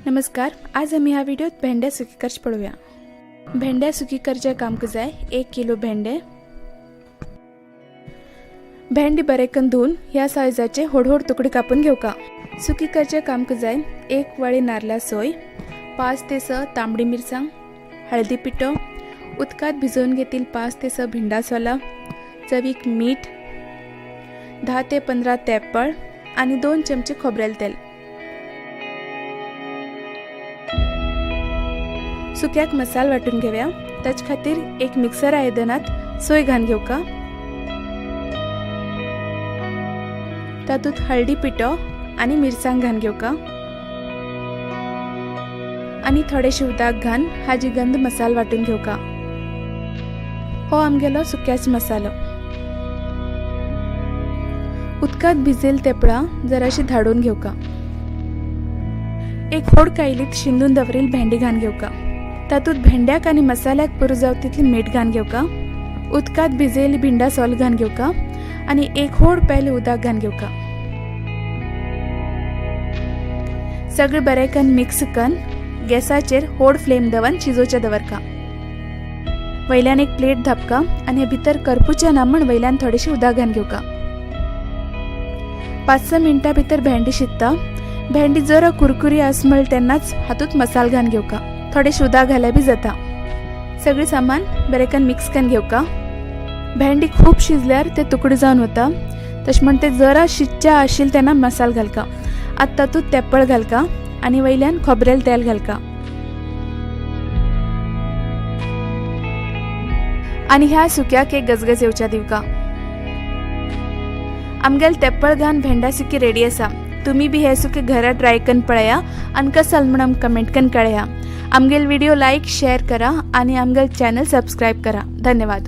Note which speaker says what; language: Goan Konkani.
Speaker 1: नमस्कार, आज आमी ह्या व्हिडिओत भेंड्या सुकी करचे पळोवया। भेंड्या सुकी करचे काम जाय 1 किलो भेंडे। भेंडी बरे कन धुवून ह्या सायजाचे होड होड तुकडे कापून घेवका। सुकी करचे काम जाय 1 वाळी नारला सोय, 5 ते 6 तांबडी मिरसांग, हळदी पिठो, उदकात भिजवून घेतील 5 ते 6 भिंडा सोला, चवीक मीठ, 10 ते 15 तेपळ आणि 2 चमचे खोबरेल तेल। सुक्याक मसाल वाटून घेऊया। त्याच खातीर एक मिक्सर आयदनात सोय घालून घेवका, तातूंत हळदी पिठो आनी मिरसांग घालून घेवका आनी थोडेशें उदक घालून हाजी गंध मसाल वाटून घेवका। हो आमगेलो सुक्याच मसालो। उदकात भिजेल तेपळां जराशी धाडून घेवका। एक होड कायलीत शिंदून दवरील भेंडी घालून घेवका, तातूंत भेंड्याक आनी मसाल्याक पुरो जावं तितली मीठ घालून घेवका, उदकात भिजयली भिंडा सोल घालून घेवका आनी एक होड पेले उदक घालून घेवका। सगळें बरें कन मिक्स कन गॅसाचेर होड फ्लेम दवरून शिजोवचें दवरका। वयल्यान एक प्लेट धापका आनी भितर करपुचें ना म्हण वयल्यान थोडेशें उदक घालून घेवका। 5-6 मिनटां भितर भेंडी शिजता। भेंडी जरा कुरकुरी आस म्हळ तेन्नाच हातूंत मसाल घालून घेवका, थोडेशें उदक घाल्यार बी जाता। सगळें सामान बरें कन मिक्स करून घेवका। भेंडी खूब शिजल्यार ते तुकडे जावन वता, तशें म्हण ते जरा शिजच्या आशिल्लें तेन्ना मसाल घालका। आतां तातूंत तेपळ घालका आनी वयल्यान खोबरेल तेल घालका आनी ह्या सुक्याक एक गजगज येवच्या दिवका। आमगेल तेपळ घालून भेंडा सुकी रेडी आसा। तुमी बी हे सुके घरा ट्राय करून पळया आनी कशें जालें म्हूण आमकां कमेंट करून कळया। आमगेल व्हिडिओ लायक शेअर करा आनी आमगेल चॅनल सबस्क्रायब करा। धन्यवाद।